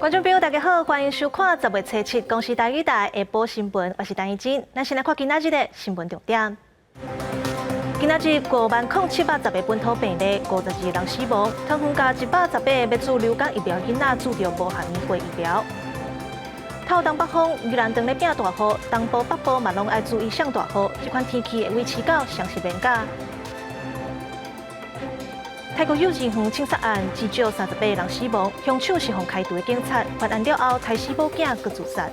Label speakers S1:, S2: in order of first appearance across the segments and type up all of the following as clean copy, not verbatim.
S1: 觀眾朋友，大家好，歡迎收看十月初七公視台語台下晡新聞，我是陳怡靜。咱先來看今仔日的新聞重點。今仔日50,710個本土病例，52人死亡。桃園共118個欲注流感疫苗囡仔注著無合年歲疫苗。透東北風，宜蘭當咧變大雨，東部北部嘛攏愛注意上大雨。這款天氣會維持到雙十連假。泰國幼稚園槍殺案至少38人死亡，兇手是予開除的警察，犯案了後刣死某囝閣自殺。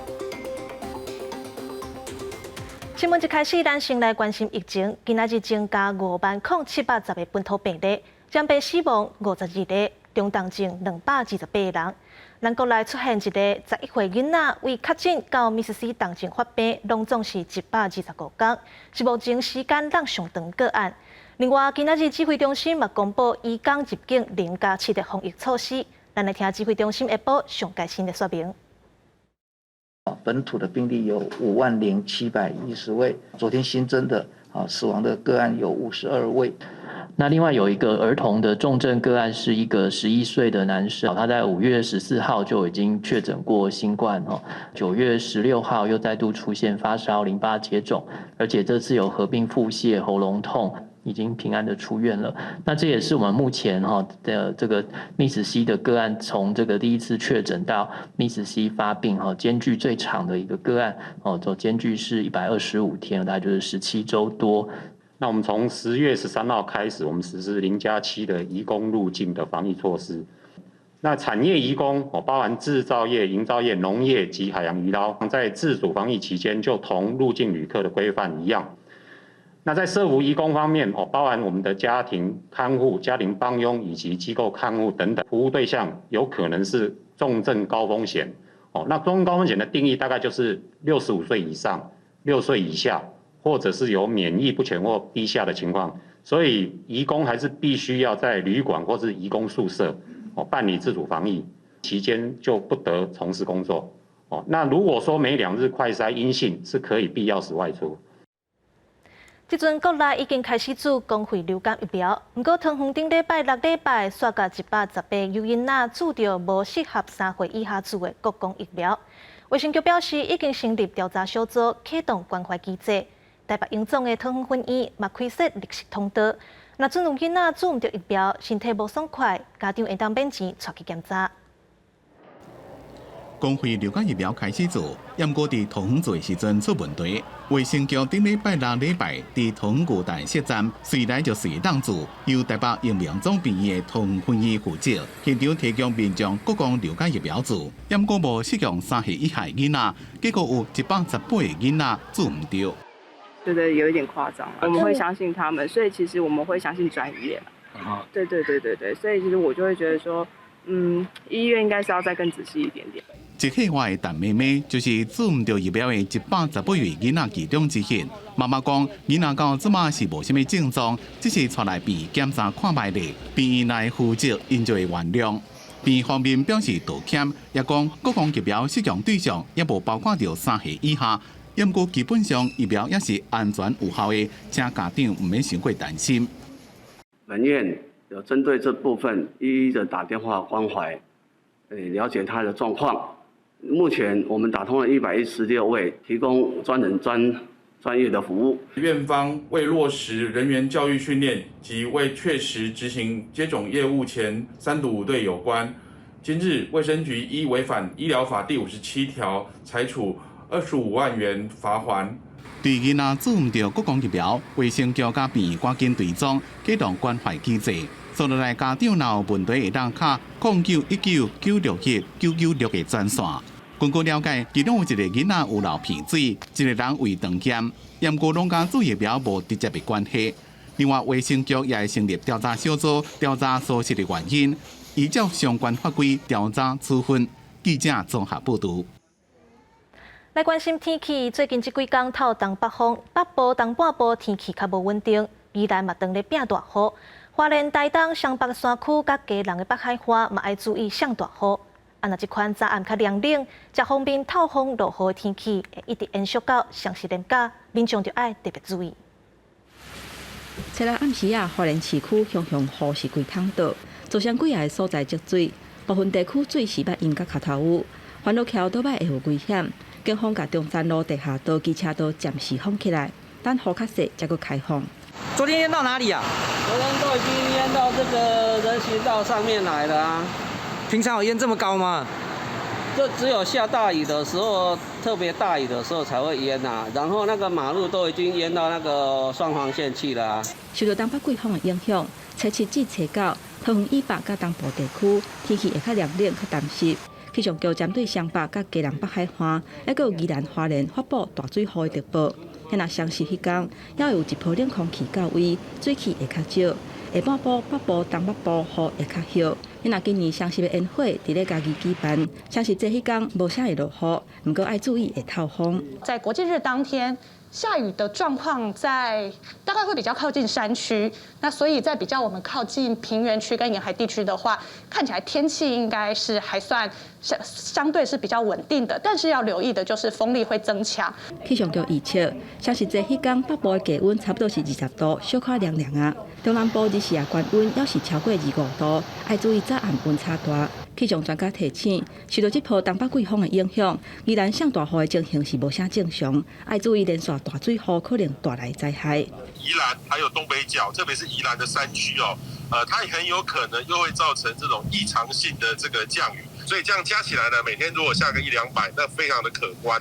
S1: 新聞一開始，咱先來關心疫情。今仔日增加50,710個本土病例，染病死亡52個，中重症228人。咱國內出現一个11歲囡仔為確診到瀕死重症發病，攏總是125天，是目前時間攏上長個案。另外，今仔日指揮中心嘛公布移工入境0加7的防疫措施，咱來聽指揮中心下晡上蓋新的說明。
S2: 本土的病例有50,710位，昨天新增的死亡的個案有52位。
S3: 那另外有一個兒童的重症個案，是一個11歲的男生，他在5月14號就已經確診過新冠哦，9月16號又再度出現發燒、淋巴結腫，而且這次有合併腹瀉、喉嚨痛，已經平安的出院了。那這也是我們目前哈的這個MIS-C 的個案，從這個第一次確診到 MIS-C 發病哈，間距最長的一個個案哦，就間距是125天，大概就是17週多。
S4: 那我們從10月13號開始，我們實施0加7的移工入境的防疫措施。那產業移工哦，包含製造業、營造業、農業及海洋漁撈，在自主防疫期間就同入境旅客的規範一樣。那在社福移工方面哦，包含我們的家庭看護、家庭幫傭以及機構看護等等服務對象，有可能是重症高風險哦。那重症高風險的定義大概就是65歲以上、6歲以下，或者是有免疫不全或低下的情況，所以移工還是必須要在旅館或是移工宿舍哦辦理自主防疫期間就不得從事工作哦。那如果說每2日快篩陰性，是可以必要時外出。
S1: 這陣國內已經開始注公費流感疫苗，毋過桃園頂禮拜六禮拜煞共118個幼囡仔注著無適合3歲以下注的國光疫苗。衛生局表示，已經成立調查小組，啟動關懷機制。台北榮總的桃園分院嘛開設綠色通道，若準有囡仔注毋著疫苗，身體無爽快，家長會當免錢帶去檢查。
S5: 公費流感疫苗開始注，毋過佇桃園注的時陣出問題。衛生局頂禮拜六禮拜佇桃園巨蛋設站，隨來就隨當注，由台北榮民總病院的桃園分院負責，現場提供民眾國光流感疫苗注，毋過無適用3歲以下囡仔，結果有118個囡仔注毋著。
S6: 覺得有一點誇張，我們會相信他們，所以其實我們會相信專業。對對對對對，所以其實我就會覺得說，醫院應該是要再更仔細一點點。
S5: 1歲外的陳妹妹就是注毋著疫苗的118位囡仔其中之一。媽媽講，囡仔到這馬是無啥物症狀，只是帶來病院檢查看覓咧，病院來負責，𪜶就會原諒。病院方面表示道歉，也講國光疫苗適用對象也無包括著3歲以下。毋過基本上疫苗也是安全有效的，請家長毋免傷過擔心。
S7: 本院有針對這部分一一的打電話關懷，了解他的狀況。目前我們打通了116位，提供專人專業的服務。
S8: 院方為落實人員教育訓練及未確實執行接種業務前三讀五對有關，今日衛生局依違反醫療法第57條，裁處25萬元罰鍰。
S5: 對囡仔注毋著國光疫苗，衛生局佮病院趕緊對裝，啟動關懷機制。接落來家長若有問題，會當敲0919-961-996的專線。根據了解，其中有一個囡仔有流鼻水，一個人胃腸炎，毋過攏佮注疫苗無直接的關係。另外，衛生局也會成立調查小組，調查疏失的原因，依照相關法規調查處分。記者綜合報導。
S1: 來關心天氣，最近這幾工透東北風，北部、東半部天氣較無穩定，宜蘭嘛當咧變大雨。花蓮、台東、雙北山區佮基隆的北海岸嘛愛注意上大雨。啊，若這款早暗較涼冷，遮方面透風落雨的天氣會一直延續到雙十連假，民眾就愛特別注意。
S9: 初六暗時啊，花蓮市區雄雄雨是規桶倒，造成幾个所在積水。部分地區水是捌淹甲跤頭趺，環路橋倒擺會有危險。警方共中山路地下道機車道暫時封起來，等雨較細才閣開放。
S10: 昨天淹到哪裡啊？
S11: 昨天都已經淹到這個人行道上面來了啊！
S10: 平常有淹這麼高嗎？
S11: 就只有下大雨的時候，特別大雨的時候才會淹啊。然後那個馬路都已經淹到那個雙黃線去了啊。
S9: 受到東北季風的影響，初七至初九，桃園以北佮東部地區天氣會較涼冷、較澹濕。氣象局針對雙北佮基隆北海岸，抑閣有宜蘭花蓮發布大水雨的特報。若雙十彼工，也會有一波冷空氣到位，水汽會較少。下半晡北部、東北部雨會較少。若今年雙十的煙火佇咧嘉義舉辦，雙十節彼工無啥會落雨，毋過愛注意會透風。
S12: 在國際日當天，下雨的狀況在大概會比較靠近山區，那所以在比較我們靠近平原區跟沿海地區的話，看起來天氣應該是還算相對是比較穩定的，但是要留意的就是風力會增強。
S9: 氣象局預測，雙十節彼工北部的低溫差不多是20度，小可涼涼啊。中南部日時啊高溫猶是超過25度，愛注意早暗溫差大。氣象專家提醒，受到這波東北季風的影響，宜蘭上大雨的情形是無啥正常，愛注意連續大水雨可能帶來災害。
S13: 宜蘭還有東北角，特別是宜蘭的山區哦，它很有可能又會造成這種異常性的這個降雨，所以這樣加起來呢，每天如果下個一兩百，那非常的可觀，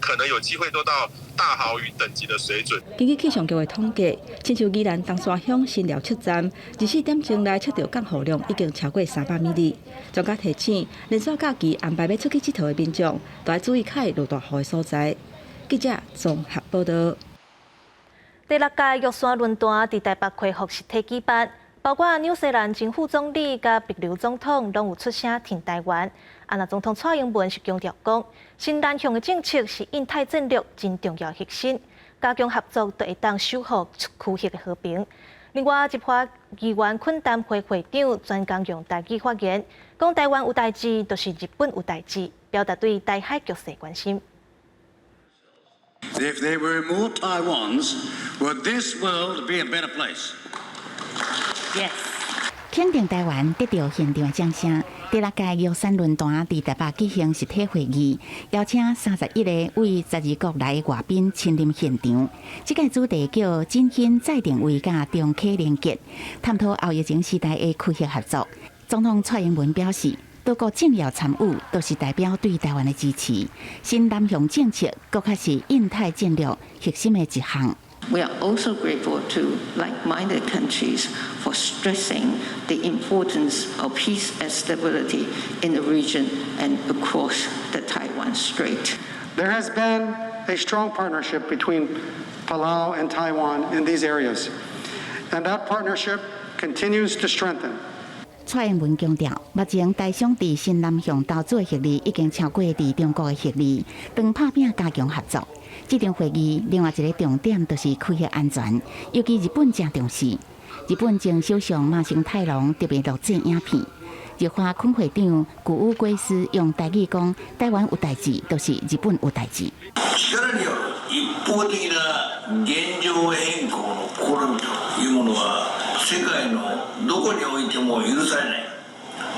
S13: 可能有機會都到大豪雨等級的水準。
S9: 根據氣象局的統計，親像宜蘭東沙鄉新寮測站，24點鐘內測著降雨量已經超過300 mm。專家提醒，連續假期安排欲出去𨑨迌的民眾，都愛注意較會落大雨的所在。記者綜合報道。
S1: 第六屆玉山論壇佇台北恢復實體舉辦，包括紐西蘭前副總理佮帛琉總統攏有出聲挺台灣。啊，若總統蔡英文是強調講，新南向的政策是印太戰略真重要核心，加強合作就會當守護區域的和平。另外，立法議員懇談會會長專工用台語發言，講台灣有代誌，就是日本有代誌，表達對台海局勢關心。
S14: If there were more Taiwans, would this world be a better place?
S15: Yes. 肯定台灣得到現場的掌聲。第六屆玉山論壇佇台北舉行實體會議，邀請31個對12國來的外賓親臨現場。這屆主題叫“振興再定位佮重啟連結”，探討後疫情時代的區域合作。總統蔡英文表示，多國政要參與都是代表對台灣的支持。新南向政策閣較是印太戰略核心的一項。
S16: We are also grateful to like-minded countries for stressing the importance of peace and stability in the region and across the Taiwan Strait.
S17: There has been a strong partnership between Palau and Taiwan in these areas, and that partnership continues to strengthen.
S15: 蔡英文強調，目前台商佇新南向投資的獲利已經超過佇中國的獲利，當拍拚加強合作。這場會議另外一個重點就是區域安全，尤其日本誠重視。日本前首相麻生太郎特別錄製影片，日華懇會長谷武圭司用台語講：台灣有代誌，就是日本有代誌。
S18: 力による一方的な現狀変更の試みというものは世界のどこにおいても許されない。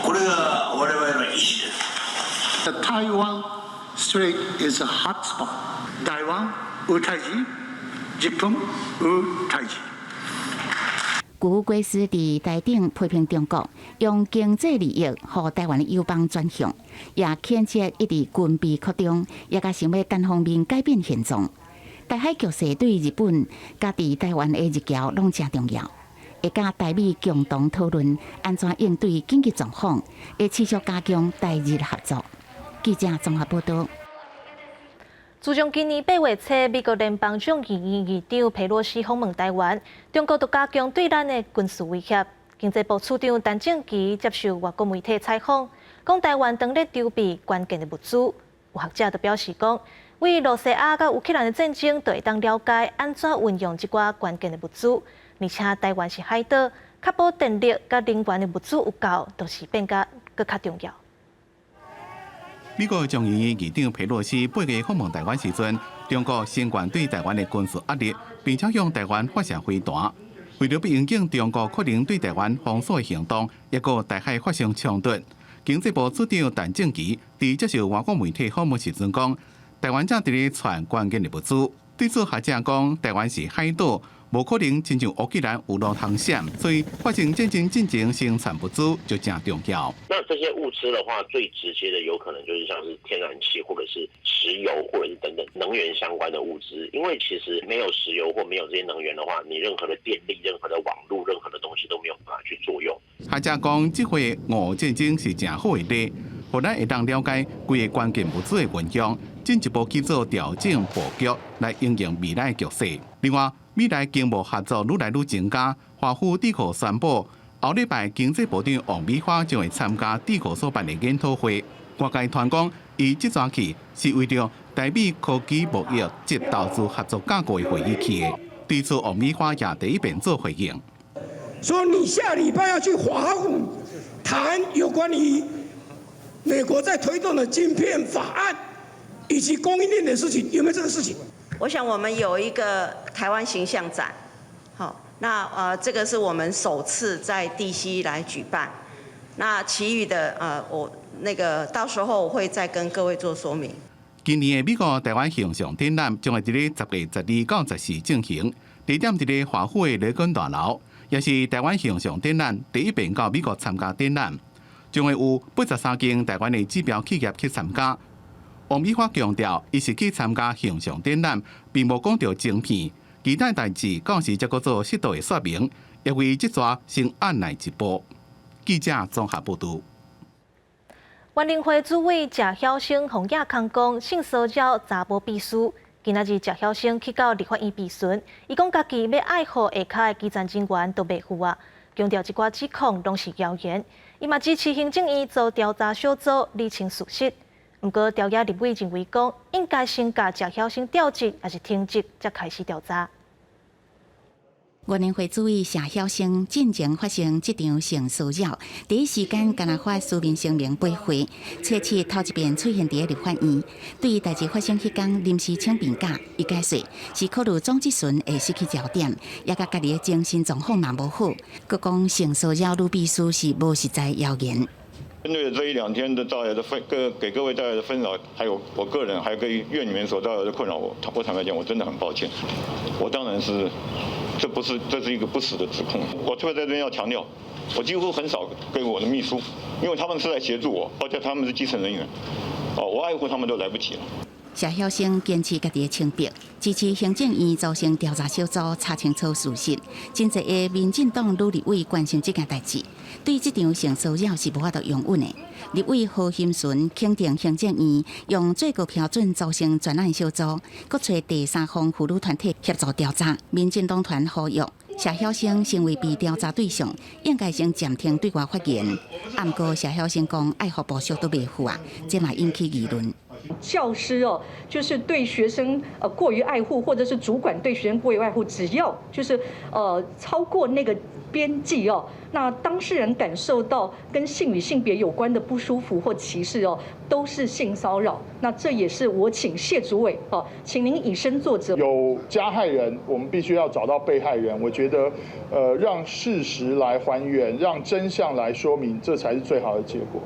S18: これが我々の意思です。
S17: The Taiwan Strait is a hot spot. 台灣有代誌，日本有代誌。
S15: 谷武圭司佇台頂批評中國用經濟利益予台灣的友邦轉向，也譴責一直軍備擴張，也共想欲單方面改變現狀。台海局勢對日本佮佇台灣的日僑攏誠重要，會佮台美共同討論按怎應對緊急狀況，會持續加強台日合作。記者綜合報道。
S1: 自從今年8月初，美國聯邦眾議院議長佩洛西訪問台灣，中國就加強對咱的軍事威脅。經濟部次長陳正祺接受外國媒體採訪，講台灣當咧籌備關鍵的物資。有學者就表示講，對羅西亞佮烏克蘭的戰爭，就會當了解按怎運用這寡關鍵的物資。而且台灣是海島，確保電力佮能源的物資有夠，都是變甲閣較重要。
S5: 美國眾議院議長佩洛西8月訪問台灣時陣，中國升懸對台灣的軍事壓力，並且向台灣發射飛彈。為著欲應對中國可能對台灣封鎖的行動，抑閣台海發生衝突，經濟部次長陳正祺佇接受外國媒體訪問時陣講，台灣正佇咧傳關鍵的物資。對此學者講，台灣是海島，無可能親像烏克蘭有路通閃，所以發生戰爭進前先傳物資就誠重要。
S19: 那這些物資的話，最直接的有可能就是像是天然氣，或者是石油，或者是等等能源相關的物資。因為其實沒有石油或沒有這些能源的話，你任何的電力、任何的網路、任何的東西都沒有辦法去作用。
S5: 學者講，這回俄戰爭是誠好的例，予咱會當了解規个關鍵物資的運用，進一步去做調整布局，來因應未來局勢。另外，美台經貿合作愈來愈增加，華府智庫宣布，後禮拜經濟部長王美花將會參加智庫所辦的研討會。外界傳講，伊這逝去是為著台美科技貿易及投資合作架構的會議去的。對此，王美花也第一遍做回應，
S20: 說你下禮拜要去華府談有關於美國在推動的晶片法案以及供應鏈的事情，有沒有這個事情？
S16: 我想我們有一個台灣形象展，好，那這個是我們首次在 DC 來舉辦，那其餘的我那個到時候我會再跟各位做說明。
S5: 今年的美國台灣形象展覽將會佇咧10月12到14進行，地點佇咧華府的雷根大樓，也是台灣形象展覽第一遍到美國參加展覽，將會有83間台灣的指標企業去參加。王美花強調，伊是去參加形象展覽，並無講著晶片，其他代誌到時才閣做適度的說明，也為這逝先按捺一步。記者綜合報導。
S1: 員林會主委謝曉星予亞康講性騷擾查某秘書，今仔日謝曉星去到立法院備詢，伊講家己欲愛護下跤的基層人員都袂赴啊，強調這寡指控攏是謠言，伊嘛支持行政院做調查小組理清事實。毋過朝野立委認為講，應該先共謝曉星調職，抑是停職，才開始調查。
S15: 員林會主委謝曉星進前發生這場性騷擾，第一時間敢若發書面聲明駁回，初七頭一遍出現佇立法院。對於代誌發生彼工臨時請病假，伊解釋是考慮總質詢會失去焦點，也共家己的精神狀況嘛無好，閣講性騷擾女秘書是無實在謠言。
S21: 針對這一兩天的帶來的紛各給各位帶來的紛擾，還有我個人，還有給院裡面所帶來的困擾，我坦白講，我真的很抱歉。我當然是，這不是，這是一個不實的指控。我特別在這邊要強調，我幾乎很少跟我的秘書，因為他們是來協助我，而且他們是基層人員，哦，我愛護他們都來不及了。
S15: 謝曉星堅持家己的清白，支持行政院組成調查小組查清楚事實。真濟个民進黨女立委關心這件代誌，對這場性騷擾是無法度容忍的。立委何欣純肯定行政院用最高標準組成專案小組，閣揣第三方婦女團體協助調查。民進黨團呼籲謝曉星成為被調查對象，應該先暫停對外發言。毋過謝曉星講愛護部屬都袂赴啊，這嘛引起議論。
S22: 教師哦，就是對學生過於愛護，或者是主管對學生過於愛護，只要就是超過那個邊際哦，那當事人感受到跟性與性別有關的不舒服或歧視哦，都是性騷擾。那這也是我請謝主委哦，請您以身作則。
S23: 有加害人，我們必須要找到被害人。我覺得，讓事實來還原，讓真相來說明，這才是最好的結果。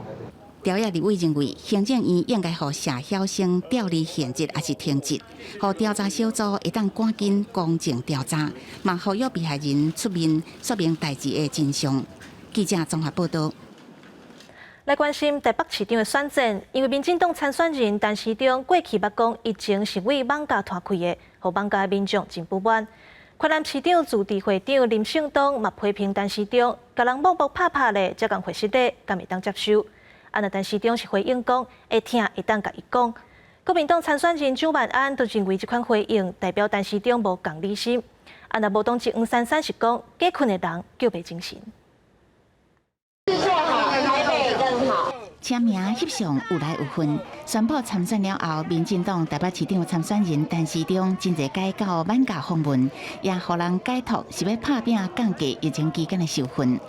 S15: 朝野立委認為，行政院應該予謝曉星調離現職，抑是停職，予調查小組會當趕緊公正調查，嘛呼籲被害人出面說明代誌的真相。記者綜合報道。
S1: 來關心台北市長的選戰，因為民進黨參選人陳時中過去捌講，疫情是為艋舺拖開的，予艋舺的民眾真不滿。台南市長自治會長林勝東嘛批評陳時中，共人摸摸拍拍咧，才共回失禮，敢會當接受？啊，若陳時中是回應講，會疼會當共伊講。國民黨參選人蔣萬安都認為這款回應代表陳時中無同理心。啊，若無黨籍黃珊珊是講，假睏的人叫袂精神。
S24: 做好台北更好。
S15: 簽名翕相有來有份，宣布參選了後，民進黨台北市長參選人陳時中真濟擺到艋舺訪問，也予人解讀是欲拍拚降低疫情期間的收分。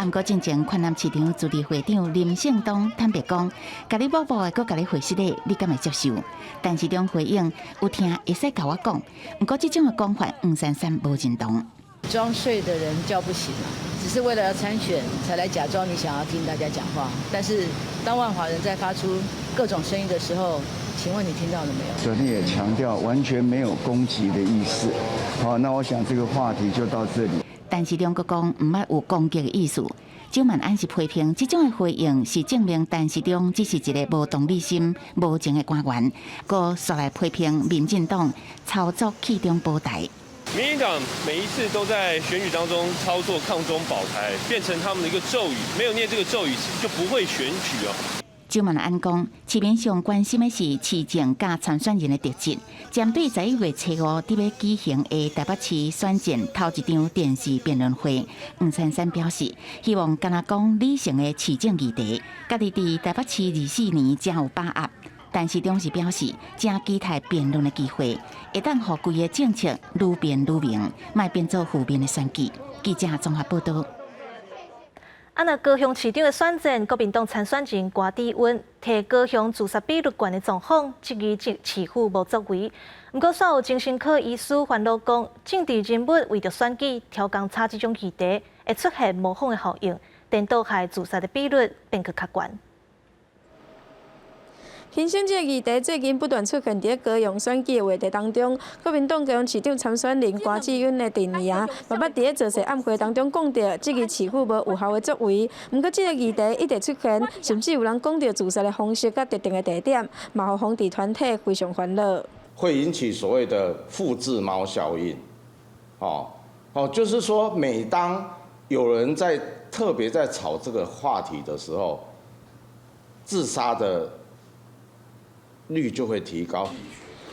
S15: 毋過進前環南市場自治會長林勝東坦白講，共你摸摸的，閣共你回失禮，你敢會接受？陳時中回應有疼會使共我講，毋過這種的講法黃珊珊無認同。
S2: 裝睡的人叫不醒啊，只是為了要參選才來假裝你想要聽大家講話。但是當萬華人在發出各種聲音的時候，請問你聽到了沒有？
S3: 昨天也強調完全沒有攻擊的意思。好，那我想這個話題就到這裡。
S15: 陳時中閣講毋捌有攻擊的意思。蔣萬安是批評這種的回應是證明陳時中只是一个無同理心、無情的官員，閣煞來批評民進黨操作棄中保台。
S4: 民進黨每一次都在選舉當中操作抗中保台，變成他們的一個咒語，沒有念這個咒語就不會選舉哦。
S15: 蔣萬安講，市民上關心的是市政佮參選人的特質。針對11月初五佇欲舉行的台北市選戰頭一場電視辯論會，黃珊珊表示，希望敢若講理性的市政議題，家己佇台北市24年誠有把握。陳時中是表示，誠期待辯論的機會，會當予規个政策愈辯愈明，莫變做負面的選舉。記者綜合報道。
S1: 啊，若高雄市長的選戰，國民黨參選人柯志恩提高雄自殺比率懸的狀況，質疑市府無作為。毋過，煞有精神科醫師煩惱講，政治人物為著選舉刁工炒這種議題，會出現模仿的效應，顛倒害自殺的比率變閣較懸。
S6: 輕生這个議題最近不斷出現佇高雄選舉的話題當中。國民黨高雄市長參選人柯志恩的陣營啊，嘛捌佇咧造勢晚會當中講著，質疑市府無有效的作為。毋過這个議題一直出現，甚至有人講著自殺的方式佮特定的地點，嘛予防治團體非常煩惱。
S25: 會引起所謂的複製貓效應，哦哦，就是說每當有人在特別在炒這個話題的時候，自殺的率就會提高。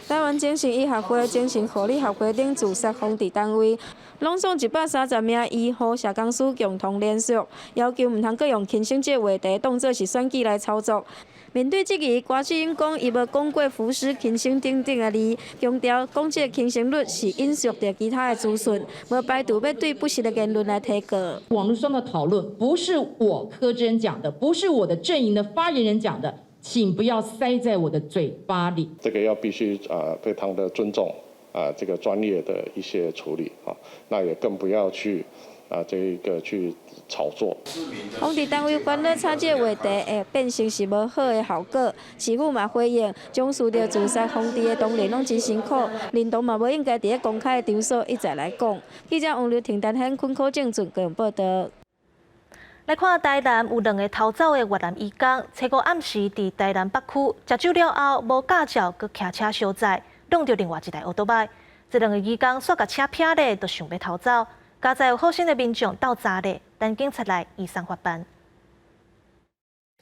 S6: 台灣精神醫學會、精神護理學會等自殺防治單位，攏總130名醫護社工師共同聯署，要求毋通閣用輕生這個話題當做是選舉來操作。面對質疑，柯志恩講伊無講過浮屍輕生等等的字，強調講這個輕生率是隱藏著其他的資訊，無排除欲對不實的言論來提告。
S26: 網路上的討論不是我柯志恩講的，不是我的陣營的發言人講的。請不要塞在我的嘴巴裡。
S27: 這個要必須啊，非常的尊重啊，這個專業的一些處理啊，那也更不要去啊，這一個去炒作。
S6: 防治單位煩惱炒這個話題會變成是無好的效果，市府嘛回應，從事著自殺防治的當然攏真辛苦，認同嘛無應該佇咧公開的場所一再來講。記者王劉婷、陳顯坤、柯正俊個報道。
S1: 來看台南有兩个逃走的越南移工，初五暗時佇台南北區食酒了後，無駕照，閣騎車相載，挵著另外一台歐多拜。這兩个移工煞共車撇咧，就想欲逃走。佳哉有好心的民眾鬥查咧，等警察來移送法辦。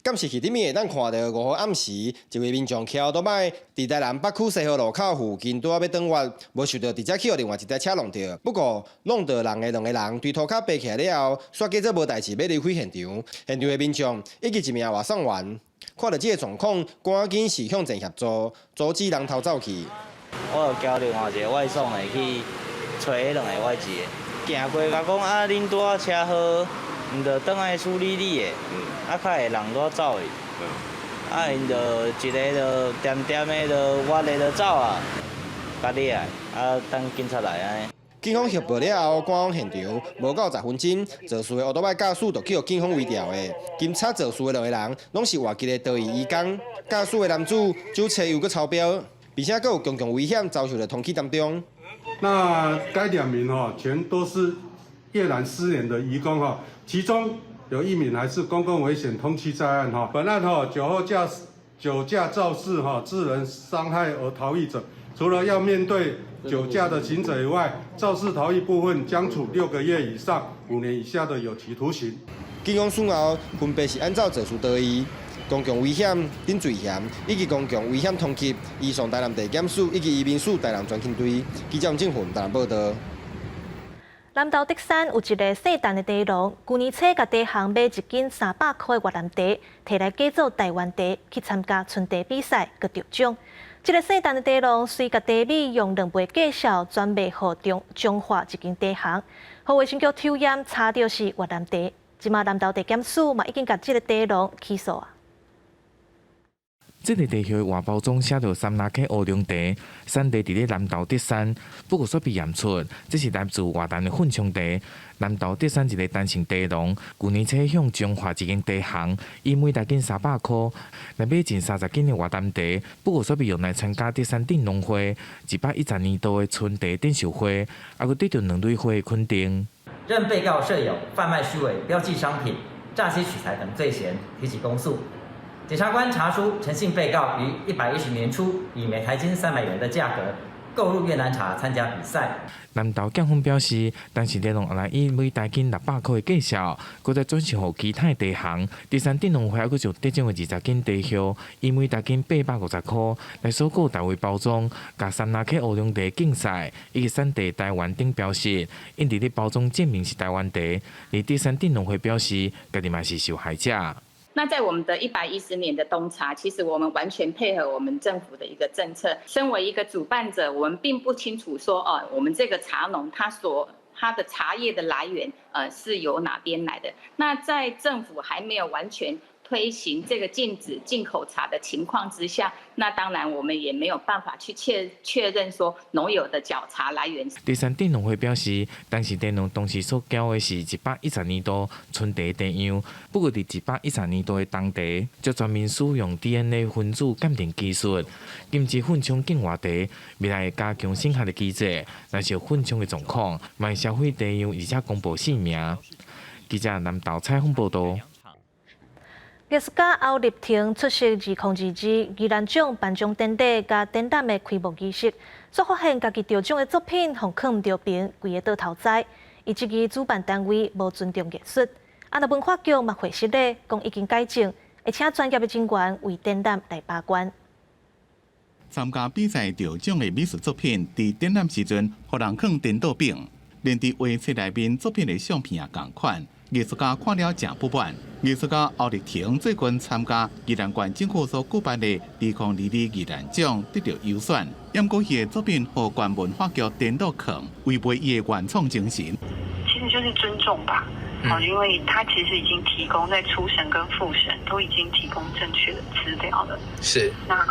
S28: 監視器頂面會當看著5號暗時，一位民眾騎歐多擺佇台南北區西河路口附近拄仔欲轉彎，無想著直接去予另外一台車挵著。不過挵著人的兩个人對塗跤爬起來了後，煞假做無代誌欲離開現場。現場的民眾以及一名外送員看著這个狀況，趕緊是向前協助，阻止人逃走去。
S29: 我就交另外一个外送的去揣彼兩个外籍的，行過共講啊，恁拄仔車禍。𪜶就轉來處理你的，啊，較會人拄走去，啊，𪜶就一个就恬恬的就倚咧就走啊，共你來，啊，等警察來按呢。
S28: 警方協報了後，趕往現場，無夠10分鐘，肇事的歐多擺駕駛就去予警方圍牢的。檢查肇事的兩个人，攏是外籍的逃逸移工，駕駛的男子酒測又閣超標，並且閣有公共危險遭受著通緝當中。
S30: 那該兩名吼，全都是越南失聯的移工哈，其中有一名還是公共危險通緝在案哈。本案哈酒後駕酒駕肇事哈致人傷害而逃逸者，除了要面對酒駕的刑責以外，肇事逃逸部分將處6個月以上5年以下的有期徒刑。
S28: 警方事後分別是按照肇事逃逸、公共危險等罪嫌，以及公共危險通緝，移送台南地檢署以及移民署台南專勤隊。記者王正雲台南報道。
S1: 南投竹山有一个姓陳的茶農，舊年初共茶行買一斤300箍的越南茶，提來假做台灣茶去參加春茶比賽，閣得獎。這个姓陳的茶農隨共茶米用2倍價數轉賣予中彰化一間茶行，予衛生局抽驗查著是越南茶。這馬南投地檢署嘛已經共這个茶農起訴啊。
S7: 這个茶葉的外包裝寫著山那克烏龍茶，產地佇咧南投德山。不過煞被驗出，這是來自越南的混充茶。南投德山一个陳姓茶農，舊年初向彰化一間茶行，以每大斤300箍來買近30斤的越南茶。不過煞被用來參加德山鎮農會110年度的春茶展售會，猶閣得著兩蕊花的肯定。
S8: 認被告設有販賣虛偽標記商品、詐欺取財等罪嫌，提起公訴。檢察官查出陳姓被告於110年初以每台斤300元的價格購入越南茶參加比賽。
S7: 南投檢方表示，當時茶農後來以每台斤600箍的價數，閣再轉售予其他的茶行。第三鎮農會猶閣將得獎的20斤茶葉，以每台斤850箍來收購大位包裝，共山那克烏龍茶競賽以及產地台灣等標識，印佇咧包裝證明是台灣茶。而第三鎮農會表示，家己嘛是受害者。
S9: 那在我們的110年的冬茶，其實我們完全配合我們政府的一個政策。身為一個主辦者，我們並不清楚說，哦，我們這個茶農他的茶葉的來源，是由哪邊來的。那在政府還沒有完全推行這個禁止進口茶的情況之下，那當然我們也沒有辦法去確認說農友的繳茶來源。
S7: 第三鎮農會表示，當時茶農當時所繳的是110年度春茶茶樣，不過佇110年度的冬茶，則全面使用 DNA 分子鑑定技術，禁止混充境外茶。未來會加強審核的機制，來受混充的狀況，會銷毀茶樣，而且公布姓名。記者南投採訪報道。
S1: 藝術家歐立婷出席2022宜蘭獎頒獎典禮佮展覽的開幕儀式，煞發現家己得獎的作品予囥毋著平，規个倒頭栽。伊質疑主辦單位無尊重藝術，啊，若文化局嘛回失禮，講已經改正，會請專業的人員為展覽來把關。
S5: 參加比賽得獎的美術作品，佇展覽時陣，予人囥顛倒反，連佇畫冊內面作品的相片也仝款。藝術家看了誠不滿。藝術家歐立婷最近參加宜蘭縣政府所舉辦的2022宜蘭獎，得著優選。毋過伊的作品予縣文化局顛倒囥，違背伊的原創精神。
S10: 其實就是尊重吧，哦，因為他其實已經提供在初審跟複審都已經提供正確的資料了。那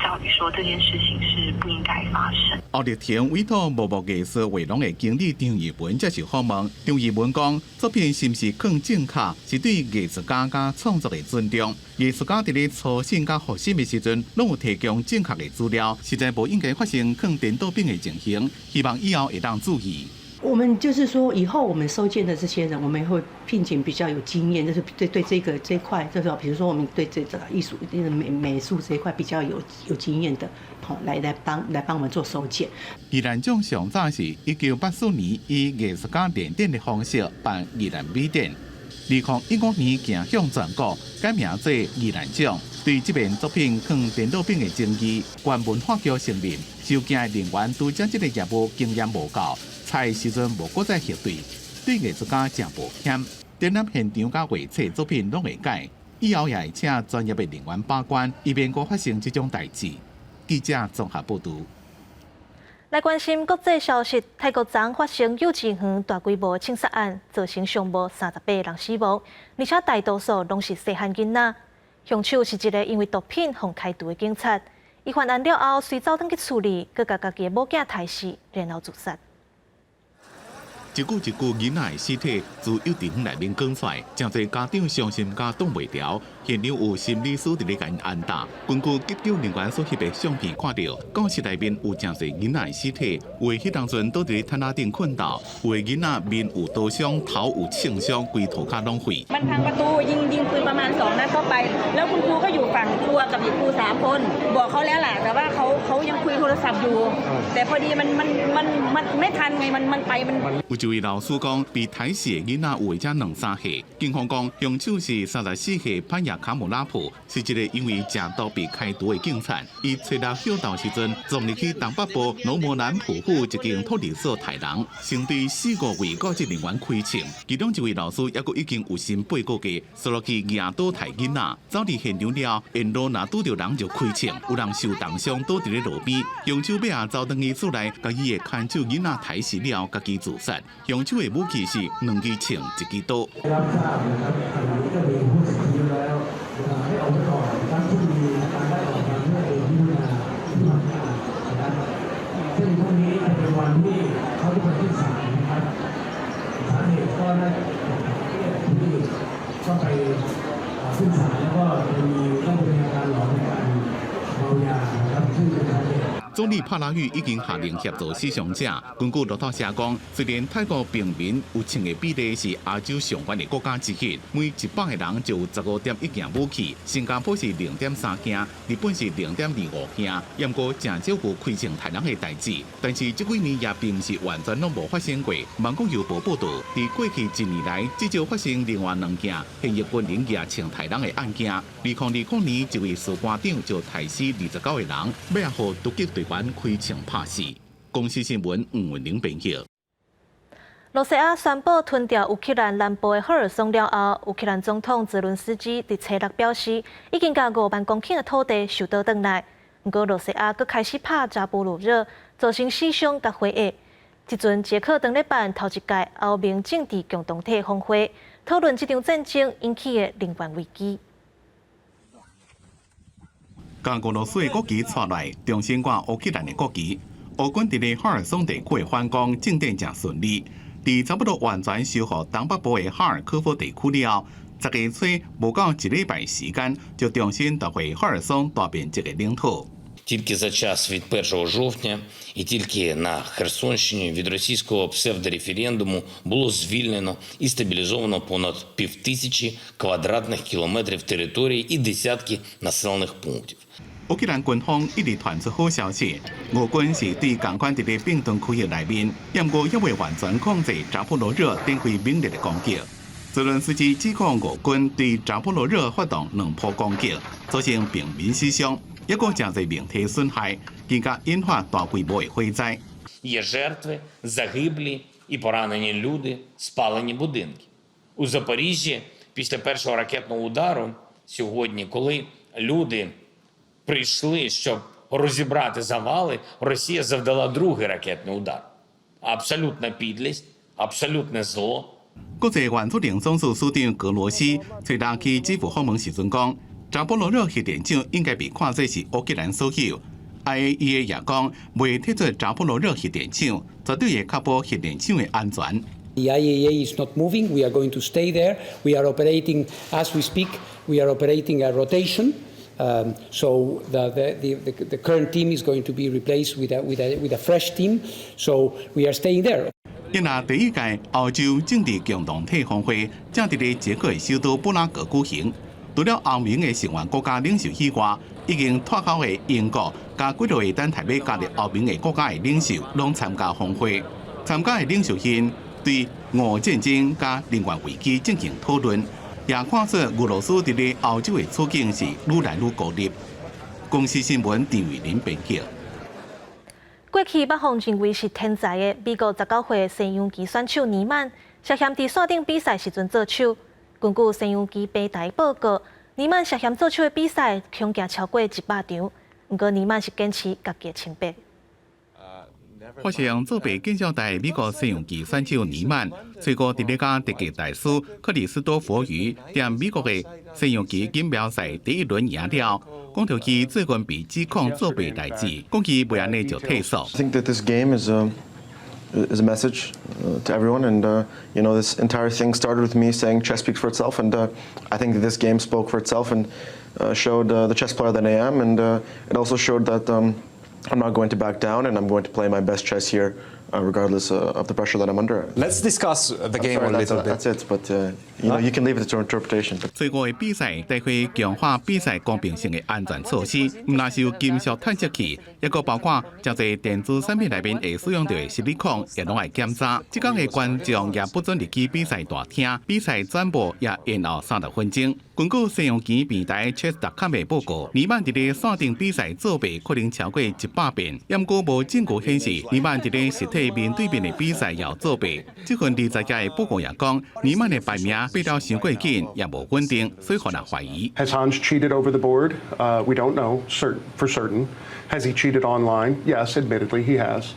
S10: 照理說這件事情是不應該發生。
S5: 歐立婷委託木木藝術畫廊的經理張義文接受訪問，張義文講，作品是毋是囥正確，是對藝術家佮創作的尊重。藝術家佇咧初審佮複審的時陣，攏有提供正確的資料，實在無應該發生囥顛倒反的情形。希望以後會當注意。
S11: 我們就是說，以後我們收件的這些人，我們會聘請比較有經驗，就是對這個這塊，就是比如說我們對這個藝術、美術這一塊比較有經驗的，好來幫我們做收件。
S5: 宜蘭獎上早是1984年以藝術家聯展的方式辦宜蘭美展，2015年行向全國，改名做宜蘭獎。對這遍作品囥顛倒反的爭議，縣文化局承認，收件的人員拄這個業務經驗無夠。採時陣無閣再核對，對藝術家誠抱歉。展覽現場佮畫冊作品攏會改，以後也會請專業的人員把關，以免閣發生這種代誌。記者綜合報導。
S1: 來關心國際消息，泰國昨發生幼稚園大規模槍殺案，造成上無38人死亡，而且大多數攏是細漢囡仔。兇手是一个因為毒品予開除的警察，伊犯案了後，隨走轉去厝裡，閣共家己的某囝刣死，然後自殺。
S5: 一具一具囡仔的屍體自幼稚園內面扛出來，誠濟家長傷心甲擋袂牢。現場有心理師佇咧共𪜶安撫。根據急救人員所翕的相片看著，教室內面有誠濟囡仔的屍體，有的彼當陣倒佇咧毯仔頂睏著，有的囡仔面有刀傷，頭有槍傷，規塗跤攏血。
S12: มันพังประตูยิงยิงปืนประมาณสองนัดเข้าไป แล้วคุณครูก็อยู่ฝั่งครัวกับอีกครูสามคน บอกเขาแล้วแหละแต่ว่าเขายังคุยโทรศัพท์อยู่ แต่พอดีมันไม่ทันไงมันไปมัน
S5: 有一位老師講，被刣死的囡仔有的才兩三歲。警方講，兇手是34歲潘亞卡姆拉普，是一个因為食毒被開除的警察。伊揣六歇鬥時陣，撞入去東北部羅摩南普府一間托兒所刣人，先對四五位教職人員開槍，其中一位老師猶閣已經有身八個月，紲落去舉刀刣囡仔。走佇現場了，沿路若拄著人就開槍，有人受重傷倒佇咧路邊。兇手尾仔走轉去厝內，共伊的牽手囡仔刣死了，家己自殺。兇手的武器是兩支槍、一支刀。
S13: รับทราบนะครับขณะนี้ก็มีผู้เสียชีวิตแล้วให้ออกไปก่อนนะครับที่มีการได้
S5: 總理帕拉育已經下令協助死傷者。根據路透社講，雖然泰國平民有槍的比例是亞洲上懸的國家之一，每100個人就有15.1件武器。新加坡是0.3件，日本是0.25件。毋過誠少有開槍刣人的代誌。但是這幾年也並毋是完全攏無發生過。芒果郵報報導，佇過去一年來，至少發生另外兩件現役軍人舉槍刣人的案件。2020年，一位士官長就刣死29個人，尾仔予突擊隊員開槍拍死。公視新聞吳文玲編譯。
S1: 羅西亞宣布吞掉烏克蘭南部的赫爾松了後，烏克蘭總統澤倫斯基佇初六表示，已經共5萬公頃的土地收倒轉來。毋過羅西亞閣開始拍扎波羅熱，造成死傷佮火災。這陣捷克當咧辦頭一屆歐盟政治共同體峰會，討論這場戰爭引起的能源危機。
S5: 共俄羅斯的國旗掣來，重新掛烏克蘭的國旗。烏軍佇咧赫爾松地區的反攻進展誠順利，佇差不多完全收復東北部的哈爾科夫地區了後，十月初無夠一禮拜時間，就重新奪回赫爾松大面積的領土。
S13: Тільки за час від 1 жовтня і тільки на Херсонщині від російського псевдореферендуму було звільнено і стабілізовано понад півтисячі квадратних кілометрів території і десятки населених пунктів.
S5: 烏克蘭軍方一直傳出好消息，俄軍是對仝款佇咧變頓區域內面，毋過猶未完全控制扎波羅熱展開猛烈的攻擊。澤倫斯基指控俄軍對扎波羅熱發動兩波攻擊，造成平民死傷，抑閣誠濟民體損害，更加引發大規模的火災。
S13: Є жертви, загиблі і поранені люди, спалені будинки. У Запоріжжі після першого ракетного удару сьогодні, коли люди прийшли, щоб розібрати завали, Росія завдала другий ракетний удар. Абсолютна підлість, абсолютне зло.
S5: 國際原子能總署署長格羅斯初六去基輔訪問時陣講，扎波羅熱核電廠應該被看作是烏克蘭所有。IAEA 也講，袂退出扎波羅熱核電廠，絕對會確保核電廠的安全。
S14: The IAEA is not moving. We are going to stay there. We are operating as we speak. We are operating a rotation. So the current team is going to be replaced with a fresh team. So we are staying there.
S5: 因為第一屆歐洲政治共同體峰會正佇咧捷克的首都布拉格舉行。除了歐盟的成員國家領袖以外，已經脫歐的英國佮幾落會等待欲加入歐盟的國家的領袖，攏參加峰會。參加的領袖𪜶對俄戰爭佮能源危機進行討論，也看出俄羅斯佇咧歐洲的處境是愈來愈孤立。公視新聞陳慧琳編輯。
S1: 過去捌予認為是天才的美國19歲西洋棋選手尼曼，涉嫌佇線頂比賽時陣做手。根據西洋棋平台報告，尼曼涉嫌做手的比賽恐驚超過100場。毋過尼曼是堅持家己的清白。
S5: 發生作弊見笑的美國西洋棋選手尼曼，隨後佇咧佮德國大師克里斯多佛魚佇美國的西洋棋錦標賽第一輪贏了，講著伊最近被指控作弊代誌，講伊袂按呢就退縮。
S16: I think that this game is a message to everyone, and this entire thing started with me saying chess speaks for itself, and I think that this game spoke for itself and showed the chess player that I am, and it also showed that I'm not going to back down, and I'm going to play my best chess here, regardless of the pressure that I'm under.
S17: Let's discuss the game
S16: I'm sorry,
S17: a little bit.
S16: That's it, but you can leave it to interpretation.
S5: 最後的比賽，帶會強化比賽公平性的安全措施，毋但是有金屬探測器，抑閣包括誠濟電子產品內面會使用著的矽利康，也攏愛檢查。這工的觀眾也不准入去比賽大廳，比賽轉播也延後30分鐘。根據西洋棋平台 Chess.com 的報告，尼曼佇咧線頂比賽作弊可能超過100遍，毋過無證據顯示尼曼佇咧實體面對面的比賽也有作弊。這份20頁的報告也講，尼曼的排名變了傷過緊，也無穩定，所以予人懷疑。
S27: Has Hans cheated over the board? We don't know for certain. Has he cheated online? Yes, admittedly he has.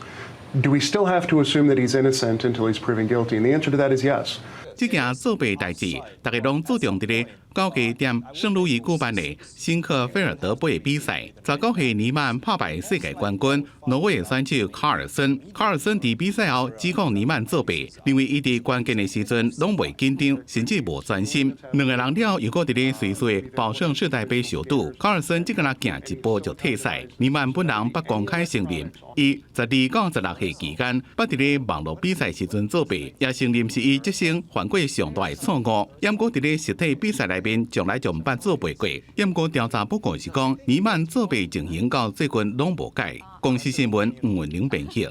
S27: Do we still have to assume that he's innocent until he's proven guilty? And the answer to that is yes.
S5: 這件作弊代誌，大家攏注重佇咧九家踮聖路易舉辦的辛克菲爾德杯比賽，19歲尼曼拍敗世界冠軍挪威選手卡爾森。卡爾森佇比賽後指控尼曼作弊，認為伊佇關鍵的時陣攏袂緊張，甚至無專心。兩个人了又閣佇咧瑞士寶盛世代杯相拄，卡爾森只敢若行一步就退賽。尼曼本人捌公開承認，伊12到16歲期間，捌佇咧網路比賽時陣作弊，也承認是伊這生犯過上大的錯誤。毋過佇咧實體比賽內面，從來就毋捌作弊過。毋過調查報告是講，尼曼作弊情形到最近攏無改。公視新聞吳文玲編譯。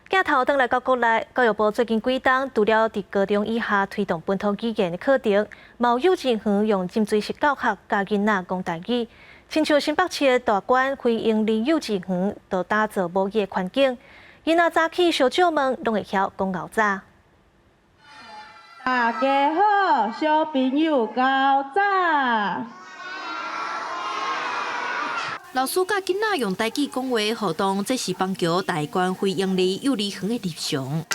S1: 鏡頭轉來到國內，教育部最近幾冬，除了佇高中以下推動本土語言的課程，嘛有幼稚園用浸水式教學教囡仔講台語。親像新北市的大觀非營利幼稚園，就打造母語的環境，囡仔早起相借問，攏會曉講𠢕早。
S2: 大家好，小朋友較早。
S3: 老師佮囡仔用台語講話互動，這是板橋大觀非營利幼兒園的日常。